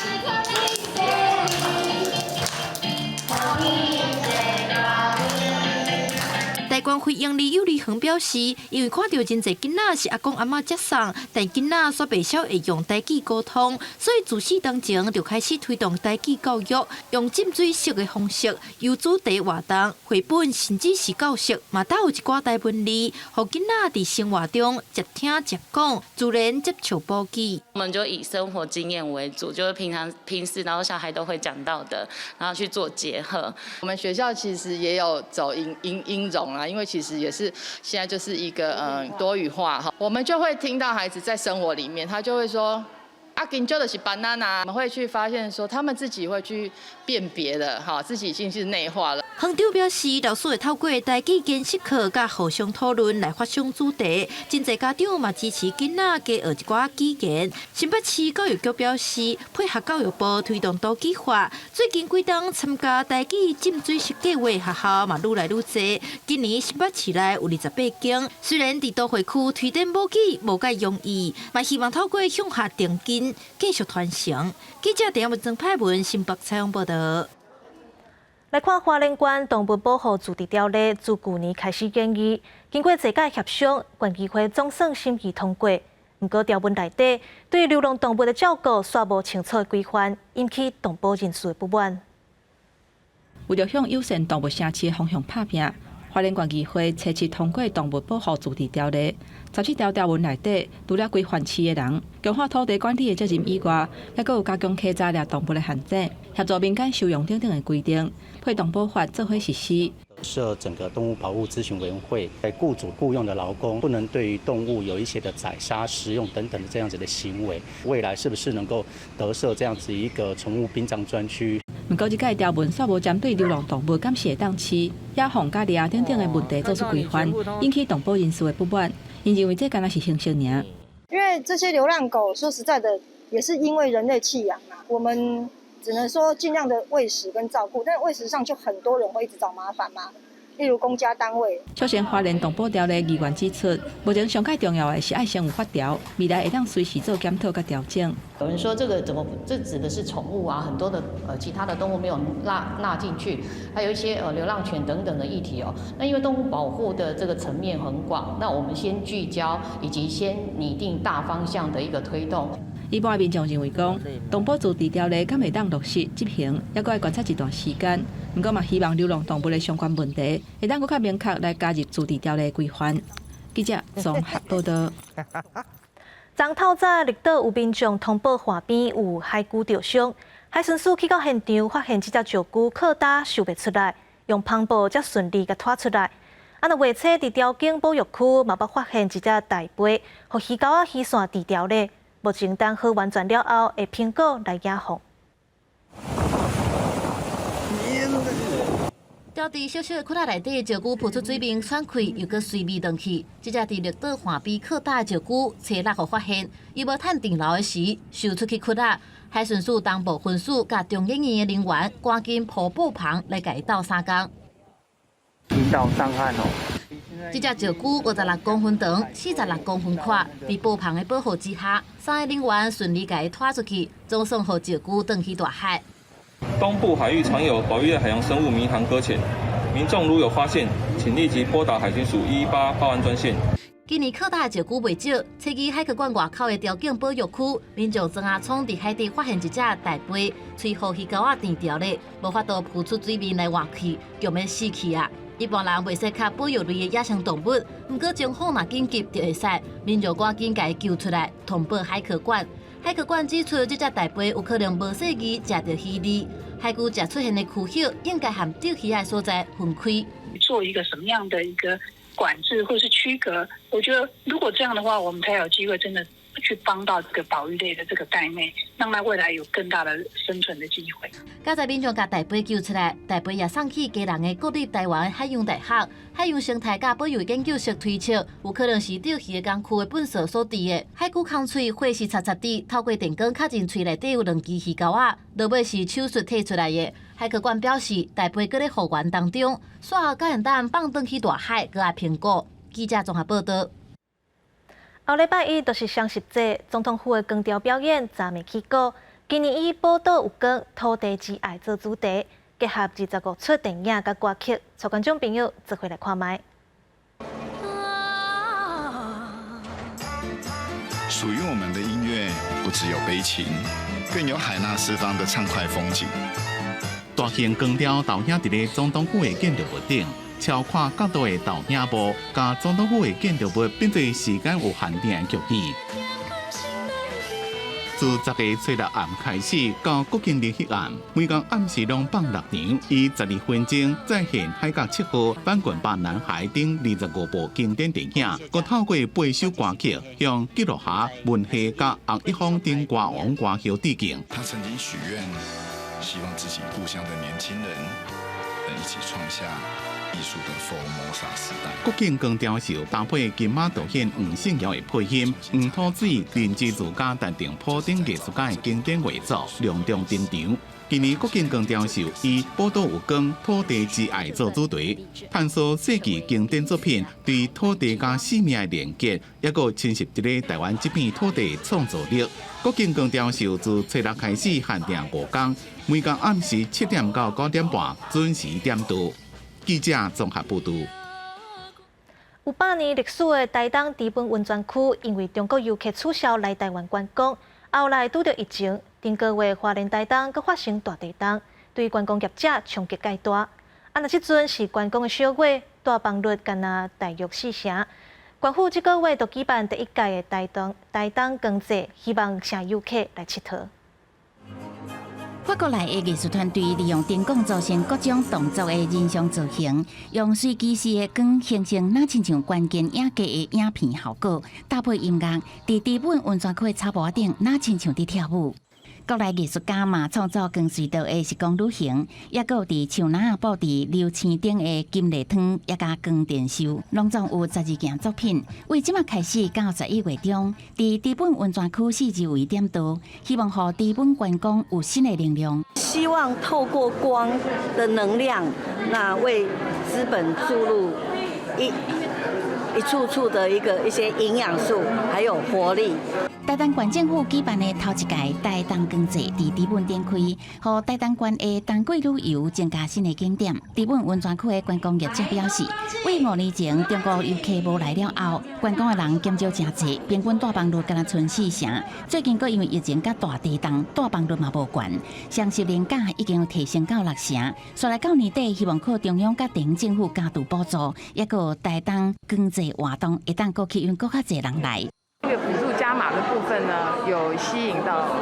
S3: 大觀非營利幼兒園表示，因為看到真濟囡仔是阿公阿嬤接送，但囡仔煞袂曉會用台語溝通，所以自細當前就開始推動台語教育，用浸水式的方式，由主題活動、繪本，甚至是教室，嘛都有一寡台文字，予囡仔佇生活中捷聽捷講，自然接觸母語。
S17: 我們就以生活經驗為主，就是平常平時，然後小孩都會講到的，然後去做結合。
S18: 我們學校其實也有走音融啊。因為其實也是現在就是一個多語化哈，我們就會聽到孩子在生活裡面，他就會說啊，香蕉就是 banana，我們會去發現說他們自己會去辨別的哈，自己已經是內化了。
S3: 校長表示，老師會透過台語簡釋課佮互相討論來發想主題，真濟家長嘛支持囡仔加學一寡語言。新北市教育局表示，配合教育部推動多語化，最近幾冬參加台語浸水式計劃學校嘛愈來愈濟。今年新北市內有28間，雖然佇都會區推展母語無介容易，嘛希望透過向下定根，繼續傳承。記者鄭文曾派文新北採訪報道。
S1: 來看花蓮縣動物保護自治條例自舊年開始研議，經過濟屆協商，縣議會總算審議通過。毋過條文內底對流浪動物的照顧煞無清楚的規範，引起動保人士的不滿。
S19: 為著向友善動物城市的方向拍拚，花蓮縣議會初七通過動物保護自治條例，17條條文內底，除了規範飼的人、強化土地管理的責任以外，猶閣有加強稽查掠動物的陷阱，協助民間收容等等的規定，配動保法做伙實施。
S20: 設整個動物保護諮詢委員會，在僱主僱用的勞工不能對於動物有一些的宰殺、食用等等的這樣子的行為。未來是不是能夠得設這樣子一個寵物殯葬專區？
S19: 毋過，這屆條文煞無針對流浪動物敢是會當飼、野放佮掠等等的問題做出規範，引起動保人士的不滿。𪜶認為這敢若是形式爾。
S21: 因為這些流浪狗，說實在的，也是因為人類棄養嘛。我們只能說盡量的餵食跟照顧，但餵食上就很多人會一直找麻煩嘛。例如公家單位。
S19: 首先，花蓮動保條例議員指出，目前上蓋重要的是愛先有法條，未來會當隨時做檢討佮調整。
S22: 有人說這個怎麼？這指的是寵物啊，很多的其他的動物沒有納進去，還有一些流浪犬等等的議題哦。那因為動物保護的這個層面很廣，那我們先聚焦以及先擬定大方向的一個推動。
S19: 一般民眾認為講，動保自治條例敢會當落實執行，猶閣愛觀察一段時間。毋過嘛，希望流浪動物的相關問題會當閣較明確來加入自治條例規範。記者綜合報道。
S1: 昨透早，綠島有民眾通報岸邊有海龜著傷，海巡署去到現場，發現這隻石龜靠礁游袂出來，用帆布才順利共拖出來。啊，若月初佇潮境保育區嘛捌發現一隻大飛，予魚鈎仔魚線治牢咧。目前等好完全了後，會評估來野放。
S23: 釣佇小小的窟仔內底，石龜浮出水面喘氣，又閣隨味轉去。這隻佇綠島岸邊靠礁的石龜，初六予發現，伊無趁停留的時，游出去窟仔。海巡署東部分署佮中研院的人員，趕緊鋪布棚來共伊鬥相共。
S24: 引導上岸哦。
S23: 這隻石龜56公分長，46公分寬，佇布棚的保護之下，三个人員順利共伊拖出去，總算予石龜轉去大海。
S31: 東部海域常有保育類海洋生物迷航擱淺，
S4: 民眾如有發現，請立即撥打海巡署118報案專線。
S23: 今年擴大石龜袂少，初二海科館外口的潮境保育區，民眾莊阿聰佇海底發現一隻大鱉，喙予魚鈎仔纏著咧，無法度浮出水面來活去，強欲死去啊！一般人袂使跤保育類的野生動物，毋過情況若緊急就會使，民眾趕緊共伊救出來，通報海科館。海科館指出，這隻大鱉有可能無細膩食著魚餌，海龜食出現的蛆葉應該和釣魚的所在分開。
S6: 做一個什麼樣的一個管制或是區隔，我覺得如果這樣的話，我們才有機會真的去幫到這個保育類的這個帶內，讓它未來有更大的生存的機會。
S23: 剛才民眾共大鱉救出來，大鱉也送去基隆的國立臺灣海洋大學海洋生態佮保育研究室推測，有可能是釣魚的工具的糞埽所致的。海龜空喙血是擦擦滴，透過電光確認喙內底有兩支魚鈎仔，落尾是手術提出來的。海科館表示，大鱉閣咧復原當中，煞後才會當放轉去大海，閣愛評估。記者綜合報道。
S1: 後禮拜一就是雙十節，總統府的光雕表演昨暝起鼓。今年以寶島有光、土地之愛做主題，結合25齣電影佮歌曲，帶觀眾朋友做伙來看覓。
S8: 屬於我們的音樂，不只有悲情，更有海納四方的暢快風景。
S5: 大型光雕投影佇咧總統府的建築物頂，超跨角度的投影幕，共總統府的建築物變做時間有限定的劇院。自10月初六暗開始到國慶日彼暗，每工暗時攏放六場，以12分鐘再現《海角七號》、《翻滾吧男孩》等25部經典電影，閣透過八首歌曲向記錄下文夏佮洪一峰等歌王歌后致敬。
S8: 他曾經許願，希望自己故鄉的年輕人能一起創下藝術的福爾摩沙時代。
S5: 國慶光雕秀搭配金馬導演黃信堯的配音，黃土水、林之儒佮陳定甫等藝術家的經典畫作隆重登場。今年國慶光雕秀以“寶島有光，土地之愛”做主題，探索世紀經典作品對土地佮生命的連結，抑閣侵襲佇咧台灣這片土地創造力。國慶光雕秀自初六開始限定五工，每工暗時7點到9點半準時點燈。記者綜合報導。
S1: 有百年歷史的台東知本溫泉區，因為中國遊客取消來台灣觀光，後來拄著疫情，頂個月花蓮台東閣發生大地動，對觀光業者衝擊蓋大。啊，若這陣是觀光的小月，帶房率干焦大約四成。縣府這個月就舉辦第一屆的台東光節，希望請遊客來𨑨迌。
S9: 法國來的藝術團隊利用燈光做成各種動作的人像造型，用隨機式的光形成若親像關鍵影集的影片效果，搭配音樂，佇知本溫泉區的草坡頂，若親像佇跳舞。國內藝術家嘛創作光隧道的時光旅行，抑閣有佇樹林仔布置流星頂的金麗湯，抑佮光電秀，攏總有12件作品。為這馬開始到11月中，佇知本溫泉區四周圍點燈，希望予知本觀光有新的能量。
S15: 希望透過光的能量，那為知本注入一處處的一個一些營養素，還有活力。
S9: 台東縣政府舉辦的頭一屆台東光節，佇知本展開，予台東縣的冬季旅遊增加新的景點。知本溫泉區的觀光業者表示，為5年前中國遊客無來了後，觀光的人減少誠濟，平均帶房率干焦賰四成。最近閣因為疫情佮大地動，帶房率嘛無懸，雙十連假已經提升到六成。煞來到年底，希望靠中央佮地方政府加注補助，抑閣台東光節活動會當閣吸引閣較濟人來。
S25: 這個補助加碼的部分呢，有吸引到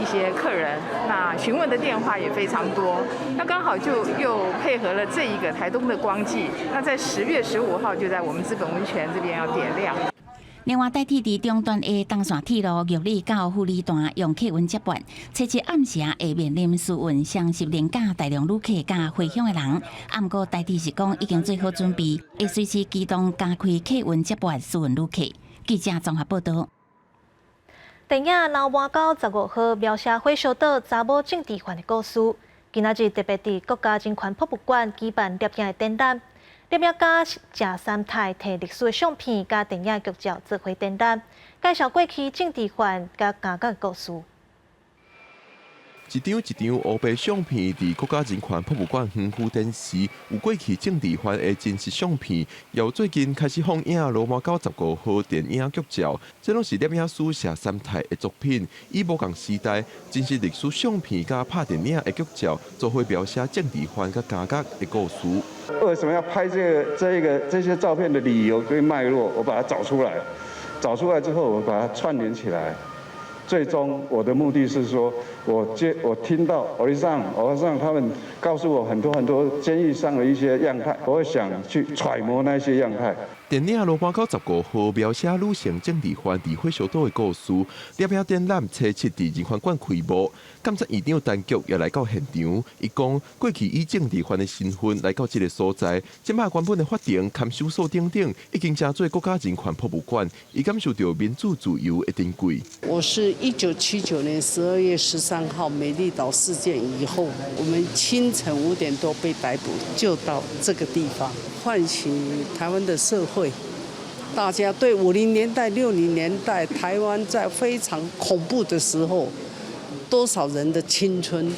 S25: 一些客人，那詢問的電話也非常多。那剛好就又配合了這一個台東的光祭，那在10月15號就在我們知本溫泉這邊要點亮。
S9: 另外，代替佇中段的東線鐵路玉里到富里段用客運接駁，初七暗時會面臨疏運雙十連假大量旅客佮回鄉的人。毋過台鐵是講已經做好準備，會隨時機動加開客運接駁疏運旅客。記者綜合報道。
S1: 電影《流麻溝十五號》描寫火燒島查某政治犯的故事。今仔日特別佇國家人權博物館舉辦攝影的展覽，攝影家鄭三泰提歷史的相片佮電影劇照做伙展覽，介紹過去政治犯佮監獄的故事。
S7: 一張一張烏白相片，佇國家人權博物館園區展示，有過去政治犯的真實相片，由最近開始放映《羅馬狗十五號》電影劇照，這攏是攝影師謝三泰的作品，以無仝時代真實歷史相片佮拍電影的劇照，做伙描寫政治犯佮監獄的故事。
S10: 為什麼要拍這個、這一個、這些照片的理由跟脈絡，我把它找出來，找出來之後，我把它串聯起來。最終我的目的是說，我聽到歐吉桑、歐吉桑他們告訴我很多很多監獄上的一些樣態，我會想去揣摩那些樣態。
S7: 電影《羅馬狗十五號》描寫女性政治犯佇火燒島的故事。攝影展覽初七佇人權館開幕，監察院長陳菊也來到現場。伊講過去以政治犯的身份來到這个所在，這擺原本的法庭、看守所等等，已經成做國家人權博物館。伊感受著民主自由的珍貴。
S11: 我是1979年12月13號美麗島事件以後，我們清晨5點多被逮捕，就到這個地方，喚醒台灣的社會。大家對50年代、60年代台灣在非常恐怖的時候，多少人的青春，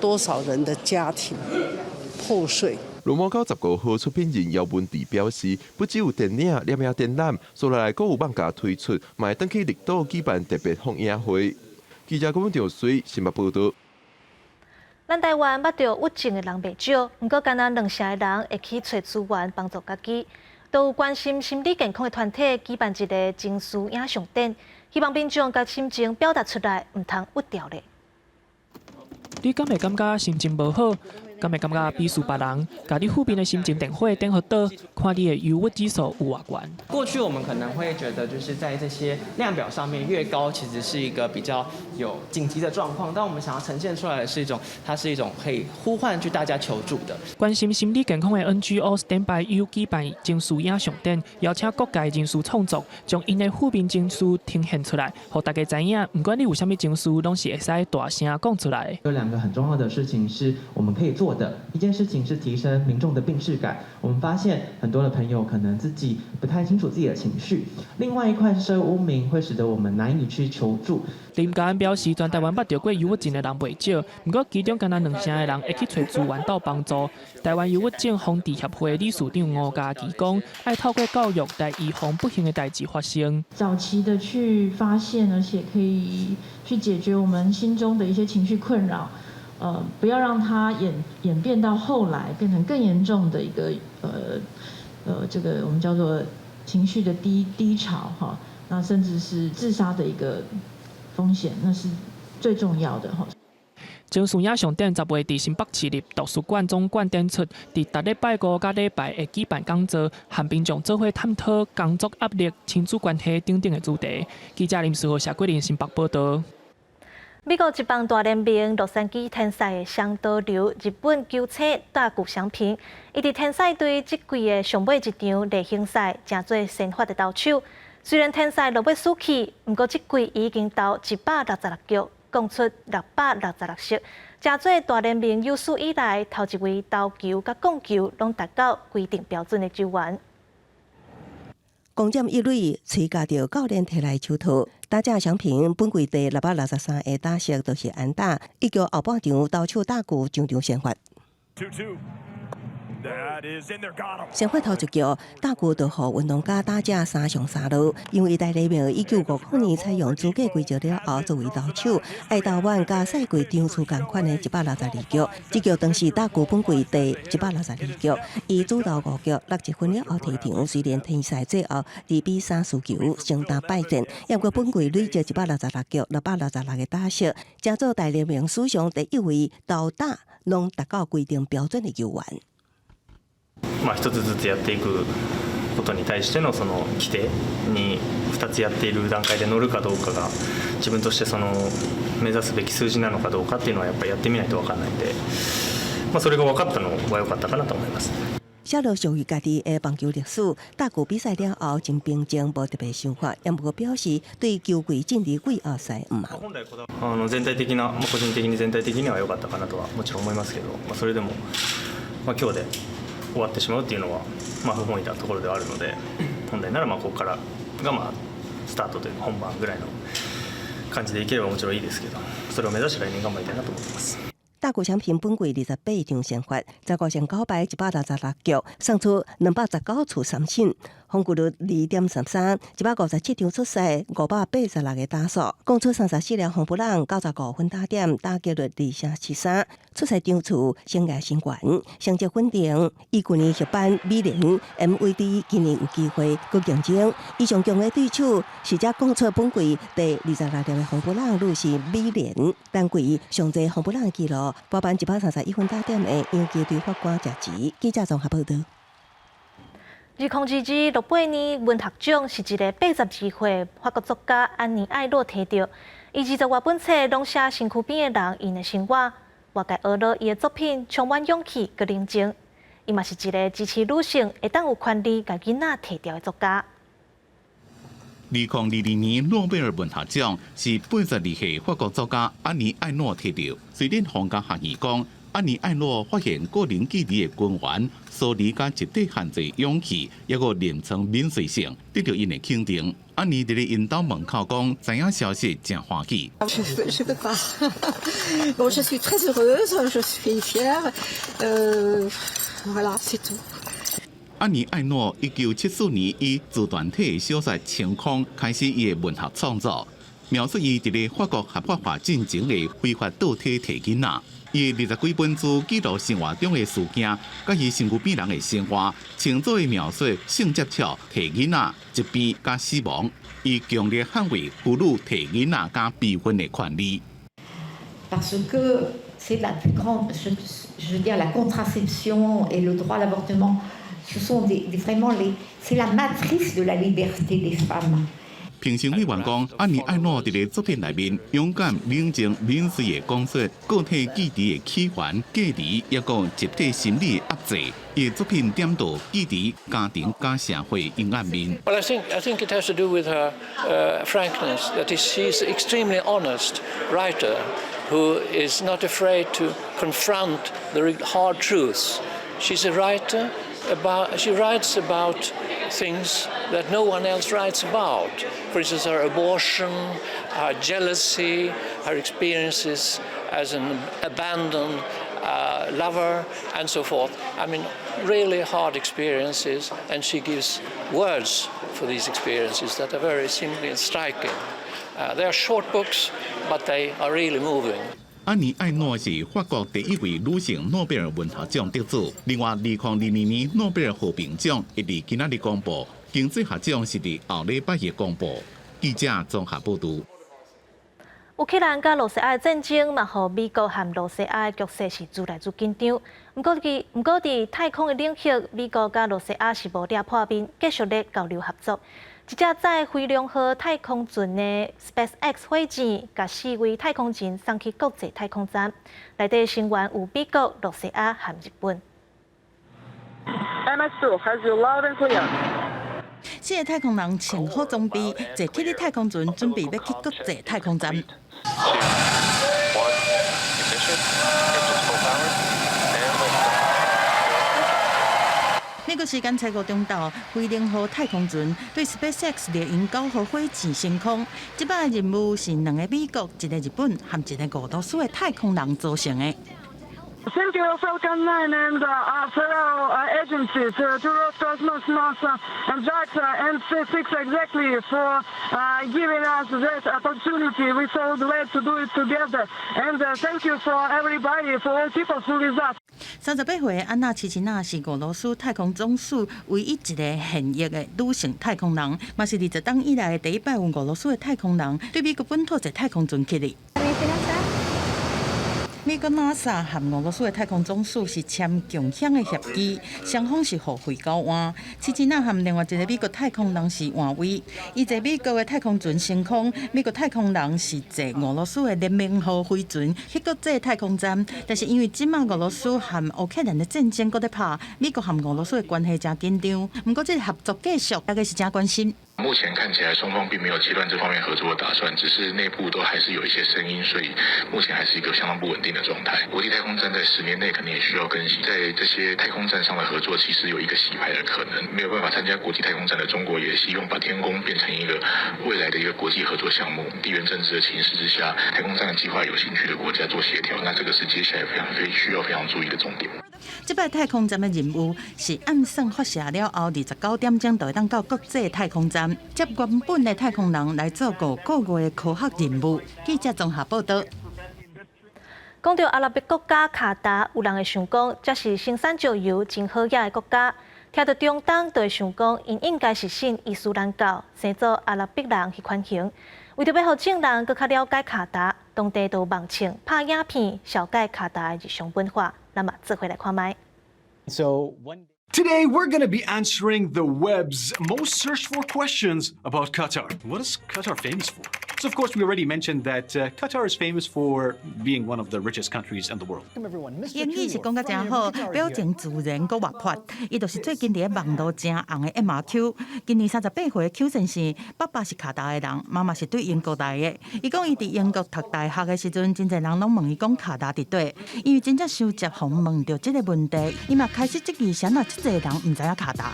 S11: 多少人的家庭破碎。
S7: 羅馬狗十五號出品人姚文智表示，不只有電影、攝影展覽，接落來閣有網架推出，嘛會轉去綠島舉辦特別放映會。記者郭文兆水新聞報導。
S1: 咱台灣捌著鬱症的人袂少，毋過干焦兩成的人會去揣資源幫助家己。都有關心心理健康的團體舉辦一个情緒影像展，希望民眾共心情表達出來，毋通鬱著咧。
S12: 你敢會感覺心情無好？敢會感覺鄙視別人？共你負面的心情電火點予倒，看你的憂鬱指數有偌懸。
S13: 過去我們可能會覺得，就是在這些量表上面越高，其實是一個比較有緊急的狀況。但我們想要呈現出來的是一種，它是一種可以呼喚去大家求助的。
S12: 關心心理健康的 NGO Stand by You 舉辦情緒影像展，邀請各界人士創作，將𪜶的負面情緒呈現出來，予大家知影，毋管你有啥物情緒，攏是會使大聲講出來。
S14: 有兩個很重要的事情是我們可以做的，一件事情是提升民眾的病識感。我們發現很多的朋友可能自己不太清楚自己的情緒。另外一塊是社會污名，會使得我們難以去求助。
S12: 林家安表示，全台灣捌著過憂鬱症的人袂少，毋過其中干焦兩成的人會去揣資源鬥幫助。台灣憂鬱症防治協會理事長吳嘉琪講，愛透過教育來預防不幸的代誌發生。
S26: 早期的去發現，而且可以去解決我們心中的一些情緒困擾。不要讓它演變到後來變成更嚴重的一個這個我們叫做情緒的低潮哈，那甚至是自殺的一個風險，那是最重要的哈。
S12: 情緒影像展10月佇新北市立圖書館總館展出，佇逐禮拜五佮禮拜會舉辦講座，和民眾做伙探討工作壓力、親子關係等等的主題。記者林思豪、謝桂林新北報導。
S1: 美國職棒大聯盟洛杉磯天使的雙刀流日本球星大谷翔平，伊佇天使隊這季的上尾一場例行賽，成做先發的投手。雖然天使落尾輸去，毋過這季已經投166局，貢出666席，成做大聯盟有史以來頭一位投球佮摃球攏達到規定標準的球員。
S28: 攻佔一壘，吹共著教練提來手套。打者翔平本季第663个打席都是安打，伊叫後半場投手大谷場場先發。先發頭一局，大谷就予運動家打者三上三落，因為大聯盟1950年採用資格規則了後，作為投手，愛投滿佮賽季場次仝款的162局，這局當是大谷本季第162局，伊主投五局61分了後退場，雖然天使最後2比3輸球，承擔敗戰，毋過本季累積166局666個打席，成做大聯盟史上第一位投打攏達到規定標準的球員。
S29: まあ一つずつやっていくことに対してのその規定に2つやっている段階で乗るかどうかが自分としてその目指すべき数字なのかどうかっていうのはやっぱりやってみないと分かんないんで、まあ、それが分かったのは良かったかなと思います。
S28: 寫落屬於家己的棒球歷史，大谷比賽了後真平靜，無特別想法，也毋過表示對球季進入季後賽毋茫。
S29: あの全体的な、まあ、個人的に全体的には良かったかなとはもちろん思いますけど、まあ、それでも、まあ、今日で終わってしまうっていうのは、まあ、不本意なところではあるので、本来ならまあここからがまあスタートというか本番ぐらいの感じでいければもちろんいいですけど、それを目指して来年頑張りたいなと思ってます。
S28: 大谷翔平本季28場先發，15勝9敗，166局，送出219次三振，防禦率2.33，157場出賽，586個打數，攻出34粒紅布朗，95分打點，打擊率2.73，出賽場次生涯新高，成績穩定。伊舊年獲頒美聯 MVP，今年有機會閣競爭。伊上強的對手是才攻出本季第26粒的紅布朗，女士美聯單季上濟紅布朗紀錄。包辦131分打點的洋基隊法官賈吉，記者綜合報導。
S1: 2022諾貝爾文學獎是一个82歲法國作家安妮愛諾提著，伊20外本冊攏寫身軀邊的人𪜶的生活，外界呵咾伊的作品充滿勇氣佮冷靜。伊嘛是一个支持女性會當有權利共囡仔提著的作家。
S5: 2022年諾貝爾文學獎是82歲法國作家安妮愛諾提著。瑞典皇家學院講，安妮愛諾發現個人記憶的根源，疏離佮集體限制勇氣，抑閣臨床敏銳性，得著𪜶的肯定。安妮佇咧𪜶兜門口講，知影消息誠歡喜。
S2: Je peux pas. Bon, je suis très heureuse, je suis fière. Voilà, c'est tout.
S5: 安妮愛諾1974年以自傳體小說《晴空》開始伊的文學創作，描述伊佇咧法國合法化進前的非法倒體提囡仔。伊20幾本書記錄生活中的事件，佮伊身軀邊人的生活，清楚地描述性接觸、提囡仔、疾病佮死亡。伊強烈捍衛婦女提囡仔佮避孕的權利。
S3: Parce que c'est la plus grande, je veux dire, la contraception et le droit à l'avortement, ce sont vraiment c'est la matrice de la liberté des femmes.
S5: 評審委員講，安妮愛諾佇咧作品內面勇敢、冷靜、敏銳的講述個體記憶的起源、隔離，抑閣集體心理壓制。伊的作品點到記憶、家庭佮社會陰暗面。
S16: Well, I think it has to do with her frankness. That is, she's an extremely honest writer who is not afraid to confront the hard truths. She's a writer about. She writes about things that no one else writes about. For instance, her abortion, her jealousy, her experiences as an abandoned lover, and so forth. I mean, really hard experiences, and she gives words for these experiences that are very simple and striking. They are short books, but they are really moving.
S5: 安妮愛諾是法國第一位女性諾貝爾文學獎得主。另外，2022年諾貝爾和平獎亦佇今仔日公布，經濟學獎是佇後禮拜一公布。記者綜合報導。
S1: 烏克蘭佮羅西亞的戰爭嘛，予美國和羅西亞的局勢是愈來愈緊張。毋過佇太空的領域，美國佮羅西亞是無掠破面，繼續咧交流合作。一隻載飛龍號太空船的 SpaceX 火箭，共四位太空人送去國際太空站。內底成員有美國、羅西亞和日本。
S17: MS-2 has you loud and clear。
S18: 四个太空人穿好裝備，坐起咧太空船，準備欲去國際太空站。
S20: Two, one, ignition, engines full power, and liftoff.
S18: 美國時間初五中晝，飛龍號太空船對 SpaceX 獵鷹9號火箭升空。這擺任務是兩个美國、一个日本和一个俄羅斯的太空人組成的。
S17: Thank you, Falcon 9 and fellow agencies to Roscosmos, NASA, and JAXA and SpaceX exactly for giving us that opportunity. We're so glad to do it together. And thank you for everybody, for all people who with us.
S18: 38歲的安娜·奇奇娜是俄羅斯太空總署唯一一个現役的女性太空人，嘛是20冬以來第一擺有俄羅斯的太空人對美國本土坐太空船去的。美國 NASA 和俄羅斯的太空總署是簽共享的協議，雙方是互惠交換。奇奇娜和另外一个美國太空人是換位，伊坐美國的太空船升空，美國太空人是坐俄羅斯的聯盟號飛船去國際太空站。但是因為這馬俄羅斯和烏克蘭的戰爭閣咧拍，美國和俄羅斯的關係誠緊張。毋過這个合作繼續，大家是誠關心。
S20: 目前看起來，雙方並沒有切斷這方面合作的打算，只是內部都還是有一些聲音，所以目前還是一個相當不穩定的狀態。國際太空站在10年內肯定也需要更新，在這些太空站上的合作，其實有一個洗牌的可能。沒有辦法參加國際太空站的中國，也希望把天宮變成一個未來的一個國際合作項目。地緣政治的情勢之下，太空站的計劃有興趣的國家做協調，那這個是接下來非常非需要非常注意的重點。
S18: 這擺太空站的任務是按算發射了後，29點鐘就會當到國際太空站，接原本的太空人來做5個月的科學任務。記者綜合報道。
S1: 講到阿拉伯國家卡達，有人會想講，這是生產石油真好額的國家。聽到中東，就會想講，𪜶應該是信伊斯蘭教，生做阿拉伯人彼款型。為著欲予眾人閣較了解卡達，當地就網唱拍影片，紹介卡達的日常文化。咱嘛做伙來看覓。
S4: So one
S6: Today, we're going to be answering the web's most searched for questions about Qatar. What is Qatar famous for? So, of course, we already mentioned that Qatar is famous for being one of the richest countries in the world.
S18: 英語是講甲誠好，表情自然閣活潑。伊就是最近佇咧網路誠紅的 MRQ。今年38歲的邱先生，爸爸是卡達的人，媽媽是對英國來的。伊講伊佇英國讀大學的時陣，真濟人攏問伊講卡達佇佗，因為真正收集予問著這個問題，伊嘛開始質疑啥物遮濟人毋知影卡達。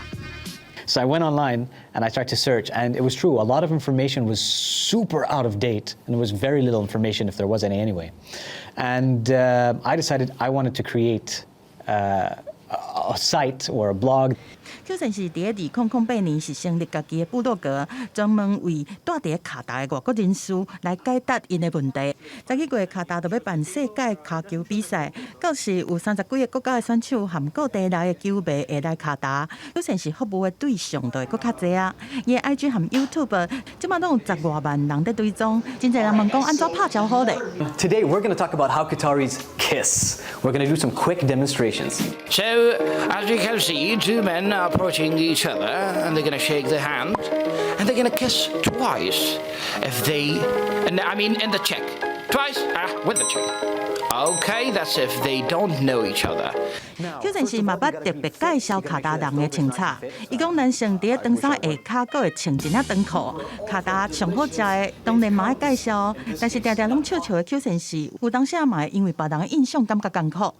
S8: So I went online and I started to search, and it was true. A lot of information was super out of date, and there was very little information, if there was any anyway. And I decided I wanted to create a site or a blog.
S18: 邱先生佇咧2008年是成立家己的部落格，專門為蹛佇咧卡達的外國人士來解答𪜶的問題。十一月卡達就欲辦世界跤球比賽，到時有30幾个國家的選手含各地來的球迷會來卡達，邱先生服務的對象就會閣較濟啊。伊的 IG 和 YouTube 這馬攏有10外萬人佇追蹤，真濟人問講按怎拍招呼咧？
S8: Today we're going to talk about how Qataris kiss. We're going to do some quick demonstrations.
S16: So, as you can see, two men are approaching each other and they're going to shake their hand and they're going to kiss twice. If they, and I mean in the cheek. Twice, ah, with the cheek. Okay, that's if they don't know each other.
S18: 邱先生嘛捌特別介紹卡達人的穿插，伊講男性佇咧長衫下跤閣會穿一領長褲，卡達上好食的當然嘛愛介紹，但是定定攏笑笑的邱先生，有當時嘛會因為別人的印象感覺艱苦。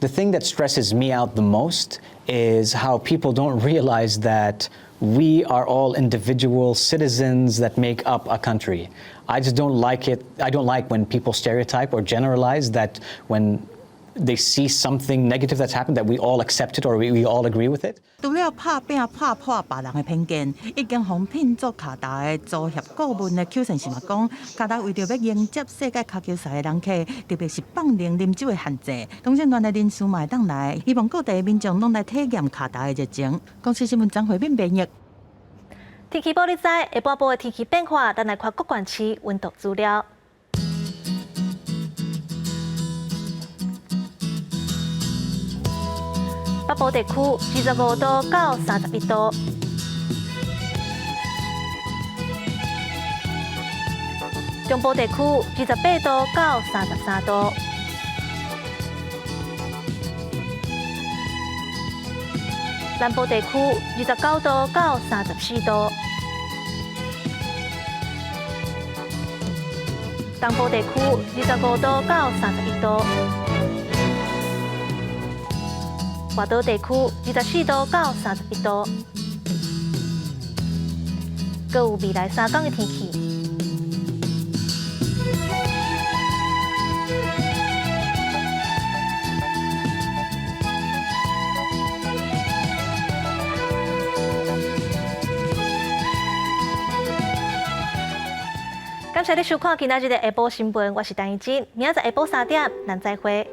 S8: The thing that stresses me out the most is how people don't realize that we are all individual citizens that make up a country. I just don't like it. I don't like when people stereotype or generalize that when they see something negative that's happened, that we all accept it or we all agree with it.
S18: 除了拍拚拍破別人的偏見，已經予聘做卡達的租協顧問的邱先生嘛講，卡達為著欲迎接世界跤球賽的人客，特別是放任啉酒的限制，同性戀的人士嘛會當來，希望各地民眾攏來體驗卡達的熱情。公視新聞張惠敏編譯。
S1: 天氣報你知，下半晡的天氣變化，咱來看各縣市溫度資料。北部地區25度到31度，中部地區28度到33度，南部地區29度到34度，東部地區25度到31度。外島地區24度到31度，閣有未來3工的天氣。感謝你收看今仔日的下晡新聞，我是陳怡真，明仔載下晡3點，咱再會。